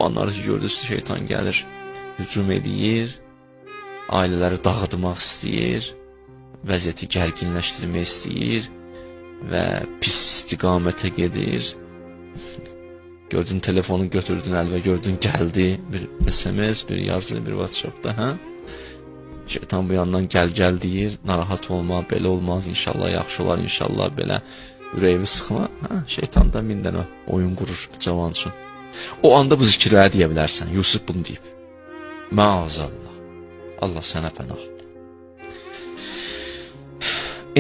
O anlar ki, gördünüz, şeytan gəlir, hücum eləyir, ailələri dağıtmaq istəyir, vəziyyəti gərginləşdirmək istəyir və pis istiqamətə gedir. Gördün, telefonu götürdün əl və gördün, gəldi bir SMS, bir yazı, bir WhatsApp-da, hə? Şeytan bu yandan gəl-gəl deyir, narahat olma, belə olmaz, inşallah yaxşı olar, inşallah belə, ürəyimi sıxma. Hə? Şeytan da min dənə oyun qurur cavan üçün. O anda bu zikirləri deyə bilərsən. Yusuf bunu deyib. Maazallah. Allah sənə pənah.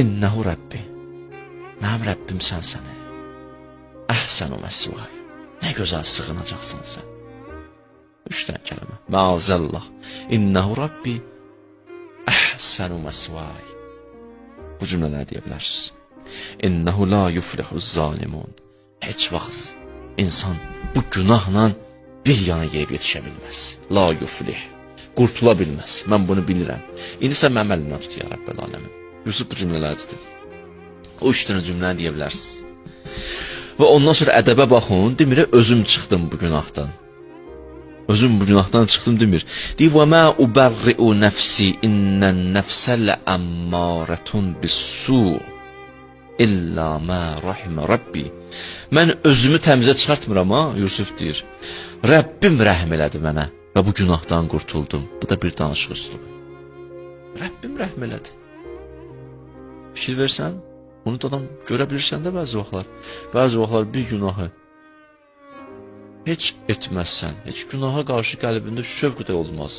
İnnehu Rəbbi. Mənim Rəbbim sənsən. Əhsənu məsvay. Nə gözəl sığınacaqsan sən. 3 dənə kəlmə. Maazallah. İnnehu Rəbbi. Əhsənu məsvay. Bu cümlələri deyə bilərsiniz. İnnehu la yuflihu zalimun. Heç vaxt insan bu günahla bir yana yeyib yetişə bilməz. La yuflih. Qurtula bilməz. Mən bunu bilirəm. İndi sən mənim əlimdən tut ya Rəbbəl aləmin. Yusuf bu cümlələri dedi. O 3 dənə cümləni deyə bilərsiniz. Və ondan sonra ədəbə baxın, demir, özüm çıxdım bu günahdan. Özüm bu günahdan çıxdım demir. Deyir, və mə ubərri'u nəfsi innən nəfsə ləəmmarətun bis-su illə mə rahimə Rabbi. Mən özümü təmizə çıxartmıram ha, Yusuf deyir. Rəbbim rəhm elədi mənə və bu günahdan qurtuldum. Bu da bir danışıq üslubu. Rəbbim rəhm elədi. Fikir versən, bunu da adam görə bilirsən də bəzi vaxtlar. Bəzi vaxtlar bir günahı heç etməzsən, heç günaha qarşı qəlbində şövq də olmaz.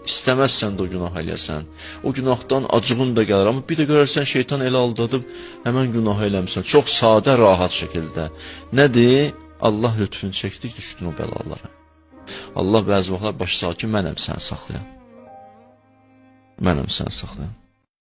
İstəməzsən də o günah eləyəsən. O günahdan acığın da gəlir, amma bir də görərsən şeytan elə aldadıb, həmən günahı eləmişsən. Çox sadə, rahat şəkildə. Nədir? Allah lütfünü çəkdi, düşdün o bəlalara. Allah bəzi vaxtlar başı sağ ki, mənəm səni saxlayan. Mənəm səni saxlayan.